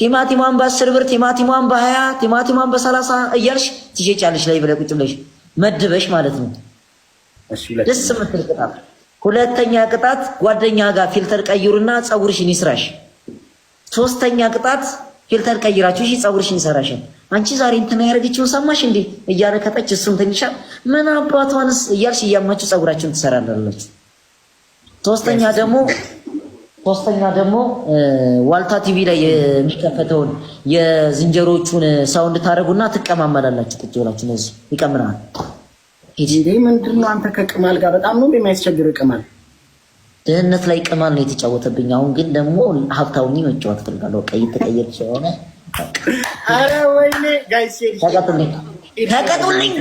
ቲማቲሟን በ10 ብር፣ ቲማቲሟን በ20፣ ቲማቲሟን በ30 እያልሽ ትሸጫለሽ። ላይ ብለሽ ቁጭ ብለሽ መድበሽ ማለት ነው። ደስ የምትል ቅጣት። ሁለተኛ ቅጣት ጓደኛ ጋር filter ቀይሩና ፀጉርሽን ይስራሽ። ሶስተኛ ቅጣት filter ቀይራችሁ እሺ፣ ፀጉርሽን ይሰራሻል። አንቺ ዛሬ እንትና ያደረገችውን ሰማሽ እንዴ እያለ ከጠች እሱም ትንሻ ምን አባቷንስ እያልሽ እያማችሁ ፀጉራችሁን ትሰራላችሁ። ሶስተኛ ደግሞ ዋልታ ቲቪ ላይ የሚከፈተውን የዝንጀሮቹን sound ታደርጉና ትቀማመላላችሁ። ቁጭ ብላችሁ እነዚህ ይቀምራል። እንዴ ምንድን ነው አንተ ከቅማል ጋር በጣም ነው የሚያስቸግር ቅማል። ድህነት ላይ ቅማል ነው የተጫወተብኝ። አሁን ግን ደግሞ ሀብታውኝ መጫወት እፈልጋለሁ። በቃ እየተቀየር ስለሆነ ኧረ ወይኔ guys። ተቀጡልኝ፣ ተቀጡልኝ፣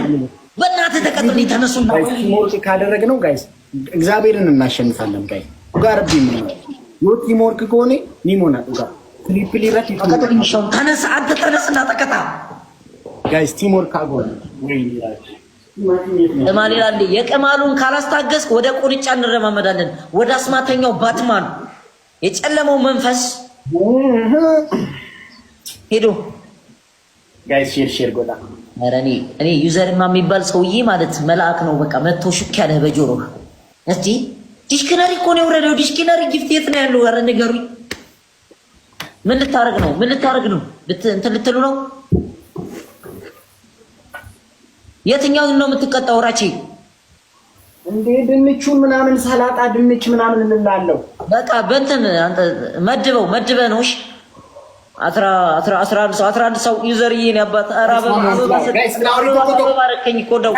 በእናትህ ተቀጡልኝ። ተነሱና Teamwork ካደረግነው guys እግዚአብሔርን እናሸንፋለን። Guys ጋር yoo teamwork ከሆነ ኒሞና ጋር triple ረት። ተቀጡልኝ። ተነስ አንተ ተነስና ተቀጣ። Guys, teamwork አጎል ወይ። ቅማል ይላል። የቅማሉን ካላስታገስክ ወደ ቁንጫ እንረማመዳለን። ወደ አስማተኛው ባትማን የጨለመው መንፈስ ሄዶ Guys, share share godhaa። ኧረ እኔ ዩዘርማ የሚባል ሰውዬ ማለት መልአክ ነው። በቃ መቶ ሹክ ያለህ በጆሮ። እስቲ dictionary እኮ ነው የወረደው። Dictionary gift የት ነው ያለው? ኧረ ንገሩኝ። ምን ልታረግ ነው? ምን ልታረግ ነው? እንትን ልትሉ ነው? የትኛውን ነው የምትቀጣው? ራቼ። እንዴ ድንቹን ምናምን ሰላጣ ድንች ምናምን እንላለው። በቃ በእንትን አንተ መድበው መድበህ ነው። እሺ 11 ሰው፣ 11 ሰው። ዩዘርዬ ነው ያባት። ኧረ አበባ አበባ ባረከኝ እኮ እንደው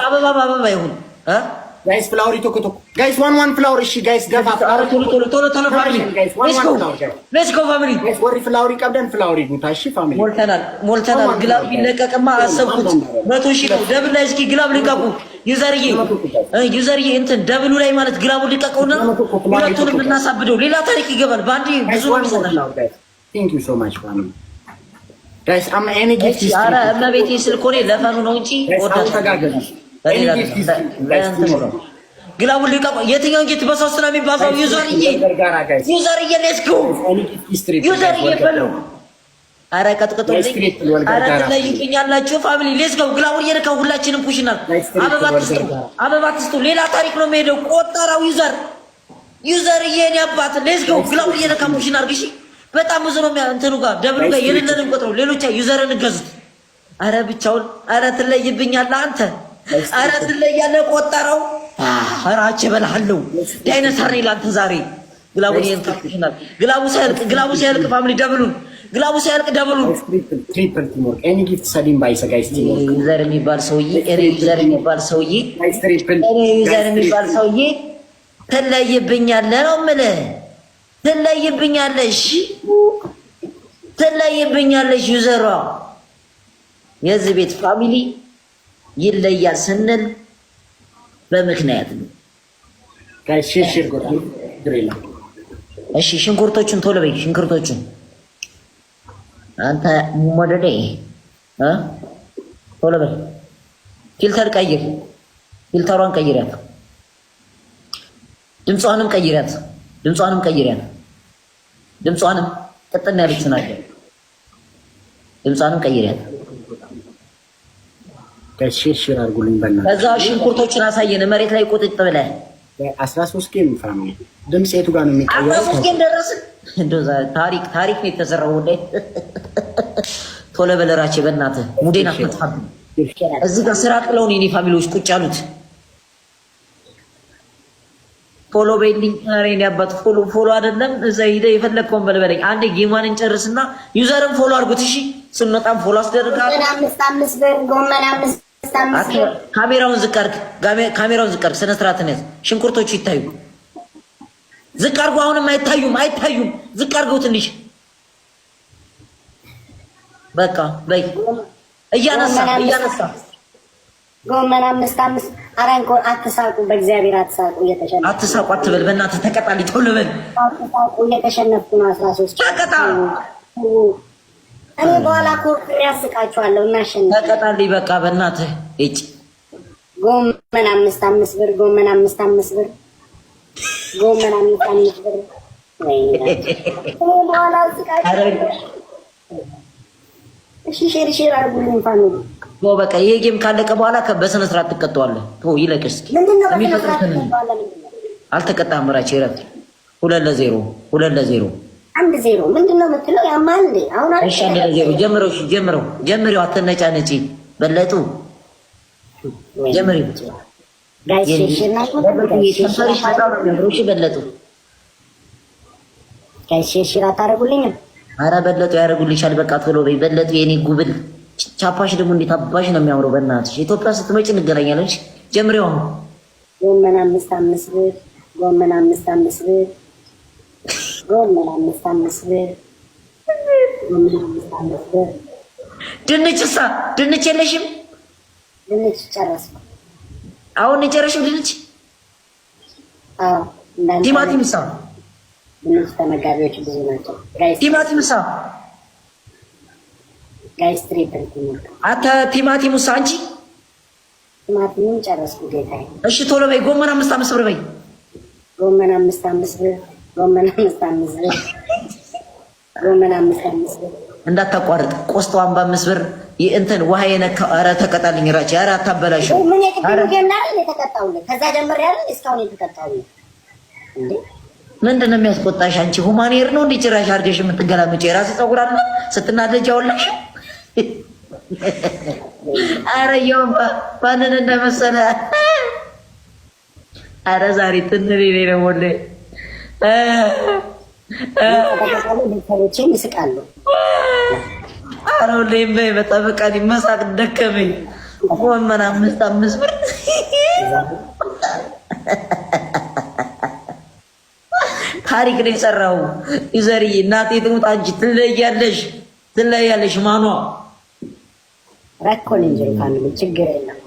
አበባ አበባ ይሁን እ Guys, flower tokko tokko guys, one one flower። እሺ guys ገፋ። ቶሎ ቶሎ ቶሎ ቶሎ family, let's go, let's go family። Guys, warri flower qabdan flower guutaa። እሺ family። ሞልተናል ሞልተናል። Glove ቢለቀቅማ አሰብኩት 100,000 ነው። Double ላይ እስኪ glove ልቀቁ። ዩዘርዬ ዩዘርዬ እንትን double ኡ ላይ ማለት glove ኡ ልቀቀውና ሁለቱንም እናሳብደው። ሌላ ታሪክ ይገባል። በአንዴ ብዙ ነው የሚሰጣል። Thank you so much family። Guys, አም any gift። ኧረ እመቤቴ ስልክ ሆኔ ለ fun ኡ ነው እንጂ። ተጋገዙ። Glove ኡን ልቀቁ። የትኛውን gift በሶስት ነው የሚባዛው? ዩዘርዬ ዩዘርዬ let's go ዩዘርዬ በለው። አረ ቀጥቅጡልኝ። አረ ትለዩብኛላችሁ family, let's go። Glove ኡን እየነካው ሁላችንም push ናል። አበባ ትስጡ፣ አበባ ትስጡ። ሌላ ታሪክ ነው የሚሄደው። ቆጠራው ዩዘር ዩዘር የኔ አባት let's go። Glove ኡን እየነካ push ናል። እሺ በጣም ብዙ ነው እንትኑ ጋር double ኡ ጋር የሌለንን ቆጥረው ሌሎች ዩዘርን ገዙት። አረ ብቻውን አረ ትለይብኛለህ አንተ። አረ ትለያለህ። ቆጠረው ራቼ እበልሃለሁ። ዳይነሰር ነኝ ለአንተ ዛሬ። Glove ኡን ይንተክሽናል። Glove ኡ ሲያልቅ፣ glove ኡ ሲያልቅ family double ኡን፣ glove ኡ ሲያልቅ double ኡን። Triple teamwork, any gift sadiin baay'isa guys teamwork። ዩዘር የሚባል ሰውዬ፣ እኔ ዩዘር የሚባል ሰውዬ፣ እኔ ዩዘር የሚባል ሰውዬ ትለይብኛለህ ነው የምልህ። ትለይብኛለሽ፣ ትለይብኛለሽ። ዩዘሯ የዚህ ቤት family ይለያል ስንል በምክንያት ነው። Guys, share share godhaa ግሬላ። እሺ ሽንኩርቶቹን ቶሎ በይ፣ ሽንኩርቶቹን አንተ ሞደዴ እ ቶሎ በይ። Filter ቀይር፣ filter ሯን ቀይሪያት፣ ድምጿንም ቀይሪያት፣ ድምጿንም ቀይሪያት፣ ድምጿንም ቅጥን ያለችው ናቸው። ድምጿንም ቀይሪያት። Guys, share share አድርጉልኝ በእናትህ። ከዛ ሽንኩርቶችን አሳየን መሬት ላይ ቁጥጥ ብለህ። 13 game family። ድምፅ የቱ ጋር ነው የሚቀየረው? 13 game ደረስን። እንደው ታሪክ ታሪክ ነው የተሰራው። ወላሂ ቶሎ በል እራቼ፣ በእናትህ ሙዴን አትጥፋብኝ። እዚህ ጋር ስራ ጥለው ነው የኔ family ዎች ቁጭ ያሉት። Follow በይልኝ። ኧረ የኔ አባት follow follow አይደለም እዛ ሂደህ የፈለግከውን በል በለኝ። አንዴ game ኧን እንጨርስና ዩዘርን follow አድርጉት። እሺ ስንወጣም follow አስደርጋለሁ። ጎመን 5 5 ብር፣ ጎመን 5 5 ብር። ካሜራውን ዝቅ አድርግ። ካሜራውን ዝቅ አድርግ። ስነ ስርዓትን ያዝ። ሽንኩርቶቹ ይታዩ። ዝቅ አድርጉ። አሁንም አይታዩም፣ አይታዩም። ዝቅ አድርገው ትንሽ። በቃ በይ። እያነሳ እያነሳ። ጎመን 5 5። ኧረ እንኳን አትሳቁ፣ በእግዚአብሔር አትሳቁ። እየተሸነፍኩ አትሳቁ አትበል። በእናትህ ተቀጣልኝ። ቶሎ በል። አትሳቁ፣ እየተሸነፍኩ ነው። 13 ተቀጣ። እኔ በኋላ ኮርኩሬ ያስቃችኋለሁ። እናሸንፍ። ተቀጣልኝ። በቃ በእናትህ እጭ። ጎመን 5 5 ብር፣ ጎመን 5 5 ብር፣ ጎመን 5 5 ብር። በኋላ እሺ፣ share share አድርጉልኝ family። በቃ ይሄ game ካለቀ በኋላ በስነ ስርዓት ትቀጠዋለህ። ተው ይለቅ እስኪ። ምንድን ነው በስነ ስርዓት ትቀጠዋለህ? አልተቀጣህም። ራቼ እረፍ። 2-0፣ 2-0፣ 1-0 ምንድን ነው የምትለው? ያማል እንዴ አሁን? እሺ 1-0 ጀምረው። እሺ ጀምረው፣ ጀምሪው። አትነጫነጪ። በለጡ ጀምሪው። Guys እሺ በለጡ Guys share አታደርጉልኝም? አረ በለጡ ያደርጉልሻል። በቃ ቶሎ በይ በለጡ፣ የኔ ጉብል። ቻፓሽ ደግሞ እንዴት አባሽ ነው የሚያምረው! በእናትሽ ኢትዮጵያ ስትመጪ እንገናኛለን። ጀምሪው አሁን። ጎመን 5 5 ብር፣ ጎመን 5 5 ብር፣ ጎመን 5 5 ብር፣ ጎመን 5 5 ብር። ድንችሳ ድንች የለሽም? ድንች ጨረስኩ። አሁን የጨረሽው ድንች? አዎ። ቲማቲምሳ? ድንች ተመጋቢዎች ብዙ ናቸው። ቲማቲምሳ? Guys triple teamwork። አተ ቲማቲሙሳ አንቺ? ቲማቲሙን ጨረስኩ ጌታዬ። እሺ ቶሎ በይ። ጎመን 5 5 ብር በይ። ጎመን 5 5 ብር፣ ጎመን 5 5 ብር፣ ጎመን 5 5 ብር። እንዳታቋርጥ። ቆስጣዋን በ5 ብር እንትን ውሃ የነካ ኧረ ተቀጣልኝ ራቼ። ኧረ አታበላሽው። ምን የቅድሙ game ላይ የተቀጣሁልህ? ከዛ ጀምሬ አይደል እስካሁን የተቀጣሁልህ እንዴ? ምንድን ነው የሚያስቆጣሽ? አንቺ human hair ነው እንዴ ጭራሽ አድርገሽ የምትገላመጪው? የራስሽ ፀጉር አለ ስትናደጅ ያወላሽ። ኧረ የው ማንን እንደመሰለ። ኧረ ዛሬ ትንሪ ነው ወላሂ። ቤተሰቦቼም ይስቃሉ። ኧረ ወላሂ በይ በጣም በቃ መሳቅ ደከመኝ። ጎመን 5 5 ብር ታሪክ ነው የሰራው። User ዬ እናቴ ትሙት አንቺ ትለያለሽ፣ ትለያለሽ። ማኗ ረኮን እንጂ family ችግር የለም።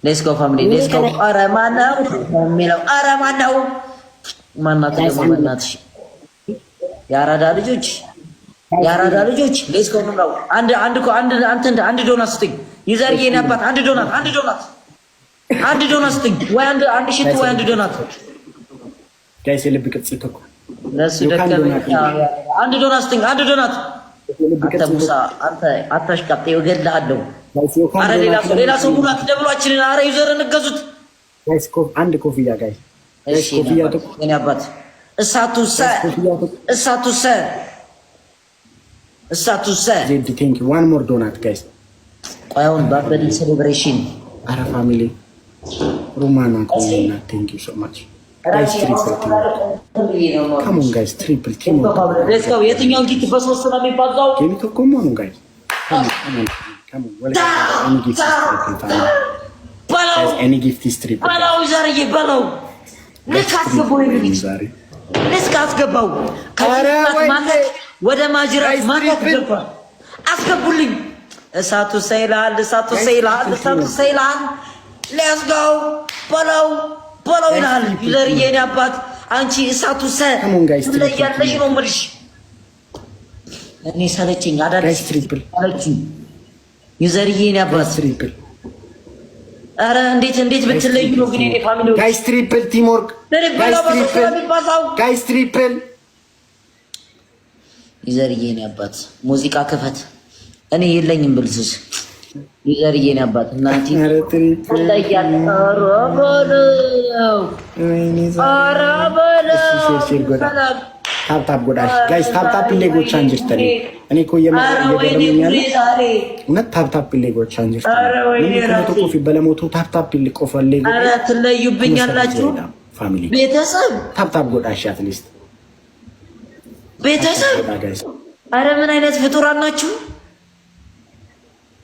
Let's go family let's go። ኧረ ማነው የሚለው? ኧረ ማነው? ማናት ደግሞ በእናትሽ? የአራዳ ልጆች፣ የአራዳ ልጆች let's go ነው። አንድ አንድ አንድ አንተ አንድ ዶናት ስጥኝ user ዬ፣ የኔ አባት አንድ ዶናት፣ አንድ ዶናት፣ አንድ ዶናት ስጥኝ። ወይ አንድ አንድ ሽት ወይ አንድ donut። Guys የልብ ቅርጽ ተኩ። ለሱ ደከመኝ። አንድ ዶናት ስጥኝ፣ አንድ ዶናት። አንተ ሙሳ አንተ አታሽቃብጥ፣ እገልሃለሁ። አረ ሌላ ሰው፣ ሌላ ሰው ሙላት ደብሏችንን። አረ user እንገዙት። Guys አንድ ኮፍያ guys። እሺ የኔ አባት እሳቱ ሰ እሳቱ ሰ እሳቱ ሰ ዜድ thank you one more donut guys። ቆይ አሁን ባበድን celebration። አረ family ሩማና ቆይና thank you so much guys። Triple team come on guys፣ triple team። Let's go። የትኛው gift በሶስት ነው የሚባዛው? Game come on guys፣ come on come on። Any gift is triple family። በለው። Any gift is triple። በለው ዘርዬ በለው። ልክ አስገባው፣ ልጅ ልክ አስገባው። ከማከክ ወደ ማጅራት ማከክ ገብቷል። አስገቡልኝ። እሳቱ ሰይልሃል፣ እሳቱ ሰይልሃል፣ እሳቱ ሰይልሃል። Let's go በለው በለው ይልሃል። User ዬ የኔ አባት አንቺ እሳቱ ሰ ትለያለሽ ነው የምልሽ። እኔ ሰለቸኝ፣ አዳዲስ ሰለችኝ። User ዬ የኔ አባት Triple። ኧረ እንዴት እንዴት ብትለዩ ነው ግን የኔ family? Guys triple teamwork። Guys triple። User ዬ የኔ አባት ሙዚቃ ክፈት። እኔ የለኝም ብልስስ። User ዬ የኔ አባት እናንቲ ትለያለህ። ኧረ በለው ኧረ በለው። Tap tap godhaa guys፣ tap tap illee gochaa hin jirtani። እኔ እኮ እየገረመኝ ያለ እውነት tap tap illee gochaa hin jirtani። Tokko fi balamoto tap tap illee qofallee ኧረ ትለዩብኛላችሁ Family ቤተሰብ። Tap tap godhaa at least። ቤተሰብ። አረ ምን አይነት ፍጡራን ናችሁ?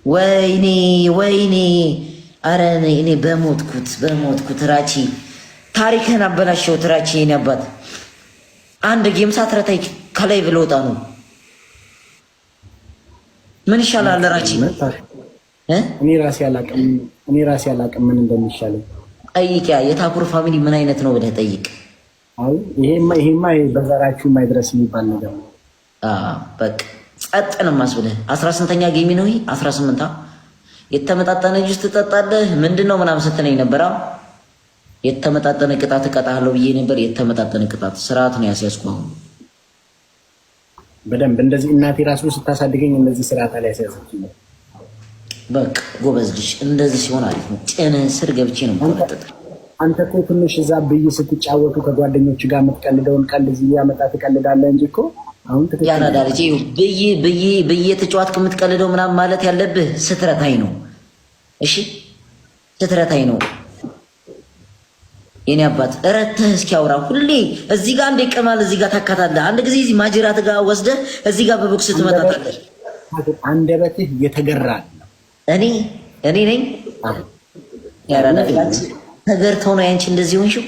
ወይኔ ወይኔ! አረ እኔ በሞትኩት በሞትኩት። ራቺ ታሪክህን አበላሸው። ራቺ የኔ አባት አንድ game ሳትረታይ ከላይ ብለውጣ ነው። ምን ይሻላል ራቺ? እኔ ራሴ አላቅም፣ እኔ ራሴ አላቅም ምን እንደሚሻለኝ። ጠይቂያ የታኩር family ምን አይነት ነው ብለህ ጠይቅ። አይ ይሄማ ይሄማ በዘራችሁ የማይድረስ የሚባል ነገር ነው። በቃ ጸጥ ነው የማስብልህ። አስራ ስንተኛ game ነው ይሄ? 18። የተመጣጠነ ጁስ ትጠጣለህ ምንድን ነው ምናምን ስትለኝ ነበራ። የተመጣጠነ ቅጣት እቀጣለሁ ብዬ ነበር። የተመጣጠነ ቅጣት ስርዓት ነው ያስያዝኩ። አሁን በደንብ እንደዚህ እናቴ ራሱ ስታሳድገኝ እንደዚህ ስርዓት ላይ ያስያዘችኝ። በቃ ጎበዝ ልጅ እንደዚህ ሲሆን አሪፍ ነው። ጭንህን ስር ገብቼ ነው የምቆነጠጥ። አንተ እኮ ትንሽ እዛ ብይ ስትጫወቱ ከጓደኞች ጋር የምትቀልደውን ቀልድ እዚህ እያመጣ ትቀልዳለህ እንጂ እኮ አሁን ትክክል ያራዳ ልጅ ብይ ብይ ብይ ተጫዋትክ የምትቀልደው ምናምን ማለት ያለብህ ስትረታኝ ነው። እሺ ስትረታኝ ነው የኔ አባት። እረትህ እስኪያወራ ሁሌ እዚህ ጋር አንዴ ቅማል እዚህ ጋር ታካታለህ። አንድ ጊዜ እዚህ ማጅራት ጋር ወስደህ እዚህ ጋር በቦክስ ትመታታለህ። አንደበትህ የተገራ ነው። እኔ ነኝ ያራዳ ልጅ ተገርተው ነው ያንቺ እንደዚህ ሆንሽው።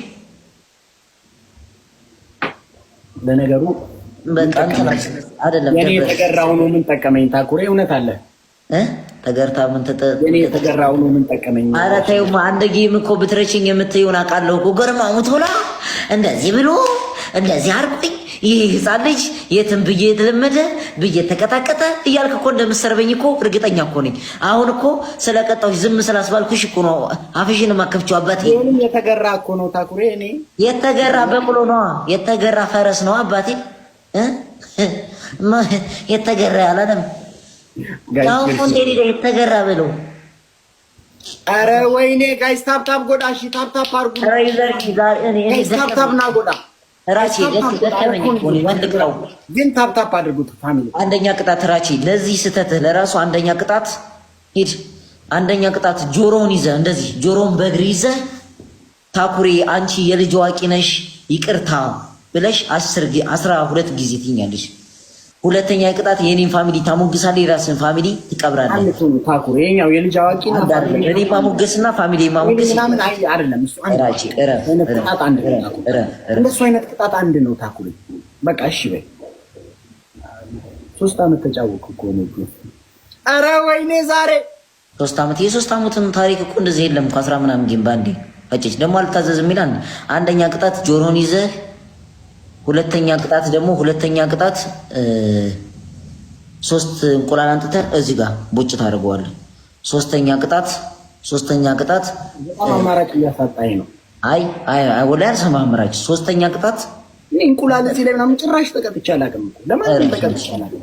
ለነገሩ በጣም አይደለም የኔ የተገራው ነው ምን ጠቀመኝ? ታኩሬ እውነት አለ ተገርታ ምን የኔ የተገራው ነው ምን ጠቀመኝ? ኧረ ተይው። አንድ game እኮ ብትረችኝ የምትይውን አውቃለሁ እኮ ገርማ ሙቶላ እንደዚህ ብሎ እንደዚህ አርቆኝ ይህ ህፃን ልጅ የትም ብዬ የተለመደ ብዬ ተቀጣቀጠ እያልክ እኮ እንደምሰርበኝ እኮ እርግጠኛ እኮ ነኝ። አሁን እኮ ስለቀጣሁሽ ዝም ስላስባልኩሽ እኮ ነው አፍሽን ማከፍቺው። አባቴ ይሄንም የተገራ እኮ ነው ታኩሬ። እኔ የተገራ በቅሎ ነዋ፣ የተገራ ፈረስ ነው አባቴ። የተገራ ያላለም አሁን የተገራ ብለው ኧረ ወይኔ guys tap tap godhaa እሺ፣ tap tap አድርጉ። Tap tap ና godhaa ራቼ ደከመኝ እኮ እኔ ወንድ ቅጣው ግን tap tap አድርጉት family። አንደኛ ቅጣት ራቼ፣ ለዚህ ስህተትህ ለራሱ አንደኛ ቅጣት ሂድ። አንደኛ ቅጣት ጆሮውን ይዘህ እንደዚህ ጆሮውን በእግር ይዘህ ታኩሬ አንቺ የልጅ አዋቂ ነሽ ይቅርታ ብለሽ 12 ጊዜ ትኛለሽ። ሁለተኛ ቅጣት የኔን family ታሞግሳለህ፣ የራስን family ትቀብራለህ። ታኩሬ ይኸኛው የልጅ አዋቂ ነው። እኔ ማሞገስና family ማሞገስ ምናምን አይ አይደለም። እሱ አንድ ራቼ እረፍ፣ ቅጣት አንድ ነው። እንደሱ አይነት ቅጣት አንድ ነው። ታኩሬ በቃ እሺ በይ። 3 ዓመት ተጫወቅኩ እኮ ነው። ኧረ ወይኔ ዛሬ 3 ዓመት የሶስት ዓመቱን ታሪክ እኮ እንደዚህ የለም እኮ 10 ምናምን game ባንዴ ፈጨች። ደግሞ አልታዘዝም ይላል። አንደኛ ቅጣት ጆሮን ይዘህ፣ ሁለተኛ ቅጣት ደግሞ ሁለተኛ ቅጣት 3 እንቁላል አንጥተህ እዚህ ጋር ቦጭ ታደርገዋለህ። ሶስተኛ ቅጣት በጣም አማራጭ እያሳጣኝ ነው። አይ አይ አይ ወላሂ አልሰማህም ራች። ሶስተኛ ቅጣት እንቁላል እዚህ ላይ ምናምን ጭራሽ ተቀጥቼ አላውቅም እኮ ለማንም ተቀጥቼ አላውቅም።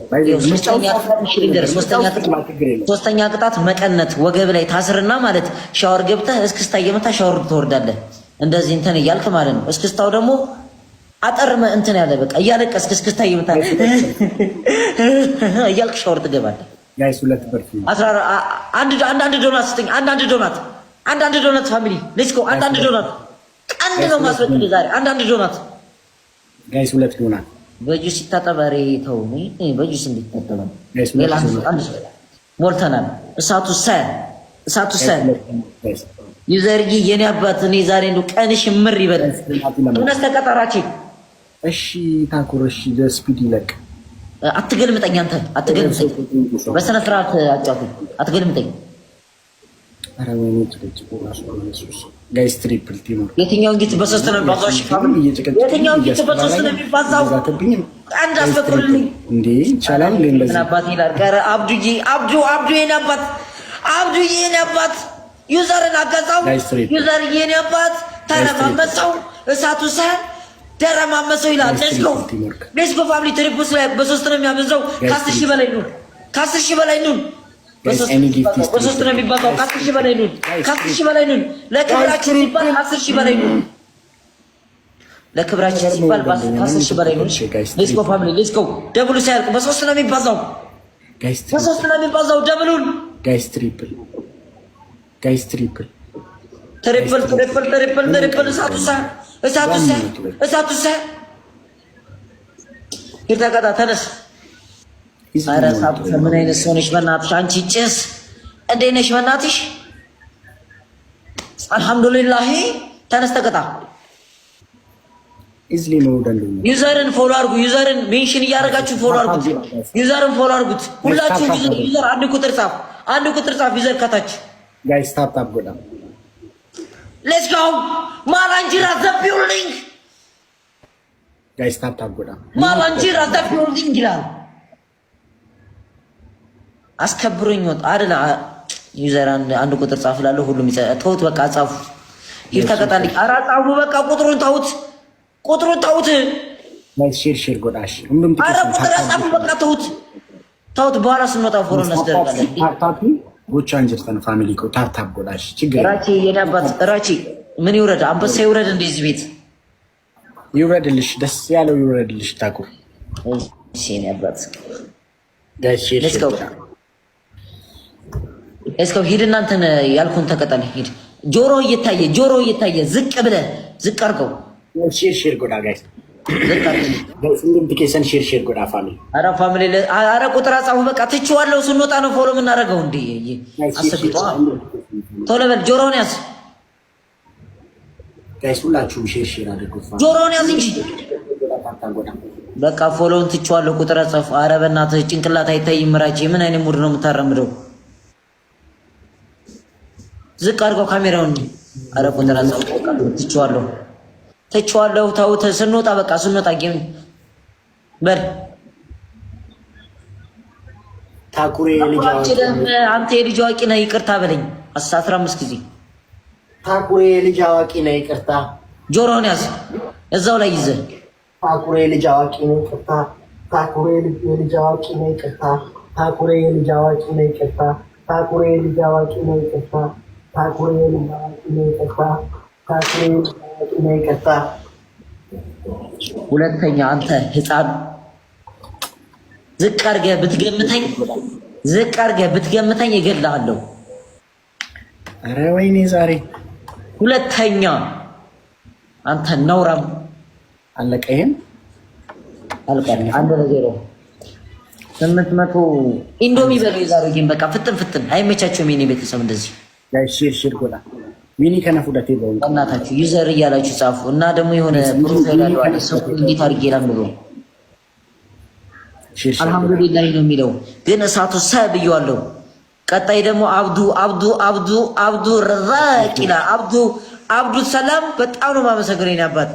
ሶስተኛ ቅጣት መቀነት ወገብ ላይ ታስርና ማለት ሻወር ገብተህ እስክስታ እየመታ ሻወር ትወርዳለህ። እንደዚህ እንትን እያልክ ማለት ነው። እስክስታው ደግሞ አጠር እንትን ያለ በቃ እያለቀስክ እስክስታ እየመታ እያልክ ሻወር ትገባለህ። Guys ሁለት ብር አንድ ዶናት ስጠኝ። አንድ ዶናት፣ አንድ donut family let's go። አንድ ዶናት ቀንድ ነው ማስበቅል ዛሬ። አንድ donut Guys፣ ሁለት ዶናት በጁስ ሲታጠብ፣ ኧረ ተው በጁስ እንዲታጠብ ሌላ አንድ ሞልተናል። እሳቱ ሰ እሳቱ ሰ user ዬ የኔ አባት እኔ ዛሬ እንደው ቀንሽ ምር ይበል። እውነት ተቀጠራች። እሺ ታኩር፣ እሺ speed ይለቅ። አትገልምጠኝ፣ አንተ አትገልምጠኝ። በስነ ስርዓት አጫውተኝ፣ አትገልምጠኝ። ኧረ ወይኔ ጭቅጭቁ ራሱ guys triple teamwork የትኛውን gift በሶስት ነው የሚባዛው? እሺ የትኛውን gift በሶስት ነው የሚባዛው? አንድ አስፈቅዱልኝ እንዴ ይቻላል እንዴ? እንደዚህ አባት ይላል። ኧረ አብዱዬ፣ አብዱ፣ አብዱ የኔ አባት፣ አብዱዬ የኔ አባት፣ user ን አገዛው። User የኔ አባት ተረማመሰው፣ እሳቱ ሰ ደረማመሰው ይላል። Let's go let's go family triple ላይ በሶስት ነው የሚያበዛው። ከ10,000 በላይ ነው፣ ከ10,000 በላይ ነው። በሶስት ነው የሚባዛው። ከ10,000 በላይ ኑን፣ ከ10,000 በላይ ኑን። ለክብራችን ሲባል 10,000 በላይ ኑን። ለክብራችን ሲባል 10,000 በላይ ኑን። Let's go family let's go። Double ኡ ሳያልቅ በሶስት ነው የሚባዛው፣ በሶስት ነው የሚባዛው። Double ኡን Guys triple፣ guys triple፣ Triple፣ triple፣ triple፣ triple። እሳቱ ሳ እሳቱ ሳ እሳቱ ሳ ሂድ ተቀጣ፣ ተነስ። ኧረ እሳቱ ምን አይነት ሰው ነሽ? በእናትሽ አንቺ ጭስ እንዴት ነሽ? በእናትሽ አልሐምዱሊላህ። ተነስ ተቀጣ። User ን follow አድርጉ። User ን mention እያደረጋችሁ follow አድርጉት። User ን follow አድርጉት። ሁላችሁም user አንድ ቁጥር ጻፍ፣ አንድ ቁጥር ጻፍ። User ከታች Guys tap tap godhaa Let's go ማላንጂራ the building Guys tap tap godhaa ማላንጂራ the building ይላል። አስከብሮኝ ወጣ አይደል? User አንድ ቁጥር ጻፍ እላለሁ። ሁሉም ተውት በቃ ጻፉ። ሂድ ተቀጣልኝ። ኧረ ጻፉ በቃ ቁጥሩን ተውት፣ ቁጥሩን ተውት። Share share godhaa። ኧረ ቁጥር ጻፉ በቃ ተውት፣ ተውት። በኋላ ስንወጣ follow እናስደርጋለን። Gochaa jirtan family koo tap tap godhaa። ችግር ራቺ የኔ አባት ራቺ ምን ይውረድ? አንበሳ ይውረድ። እንደዚህ ቤት ይውረድልሽ፣ ደስ ያለው ይውረድልሽ። ታኩ እሺ የኔ አባት Guys share let's go let's go። ሂድ እናንተን ያልኩን ተቀጠል። ሂድ ጆሮ እየታየ ጆሮ እየታየ ዝቅ ብለህ ዝቅ አድርገው። Share share godhaa guys ዝቅ አድርገው። Guys hundumti keessan share share godhaa family። ኧረ family ኧረ ቁጥር አጻፉ በቃ ትቼዋለሁ። ስንወጣ ነው follow የምናደርገው። እንዴ አሰግጧ ቶሎ በል ጆሮውን ያዝ፣ Guys ሁላችሁም share share አድርጉ። ጆሮውን ያዝ እንጂ Tap tap godhaa በቃ follow ውን ትቼዋለሁ። ቁጥር አጻፉ። ኧረ በእናትህ ጭንቅላት አይታይም። ራቼ ምን አይነት mood ነው የምታራምደው? ዝቅ አድርገው ካሜራውን። ኧረ ቁጥር አጻፉ። በቃ ትቼዋለሁ፣ ትቼዋለሁ። ተውት። ስንወጣ በቃ ስንወጣ game በል ታኩሬ የልጅ አዋቂ አንተ የልጅ አዋቂ ነህ፣ ይቅርታ በለኝ 15 ጊዜ። ታኩሬ የልጅ አዋቂ ነህ፣ ይቅርታ። ጆሮህን ያዝ እዛው ላይ ይዘህ። ታኩሬ የልጅ አዋቂ ነህ፣ ይቅርታ። ታኩሬ የልጅ አዋቂ ነህ፣ ይቅርታ። ታኩሬ የልጅ አዋቂ ነህ፣ ይቅርታ። ታኩሬ የልጅ አዋቂ ነህ፣ ይቅርታ። ታኩሬ የልጅ አዋቂ ነህ፣ ይቅርታ። ታኩሬ የልጅ አዋቂ ነህ፣ ይቅርታ። ሁለተኛ አንተ ህፃን ዝቅ አድርገህ ብትገምተኝ፣ ዝቅ አድርገህ ብትገምተኝ እገልሃለሁ። ኧረ ወይኔ ዛሬ ሁለተኛ አንተ ነውራም። አለቀ። ይሄን አልቋል። 1-0 800 ኢንዶሚ በሉ። የዛሬው game በቃ ፍጥን ፍጥን አይመቻቸውም። የኔ ቤተሰብ እንደዚህ Guys share share godhaa ሚኒ kana fudhatee በው እናታችሁ user እያላችሁ ጻፉ እና ደግሞ የሆነ profile ያለው አለ ሰው እንዴት አድርጌ ላንብበው? አልሐምዱሊላህ ነው የሚለው ግን እሳቱ ሰ ብየዋለሁ። ቀጣይ ደግሞ አብዱ አብዱ አብዱ አብዱ ረዛቅ ይላል። አብዱ አብዱ ሰላም በጣም ነው የማመሰግነው የኔ አባት።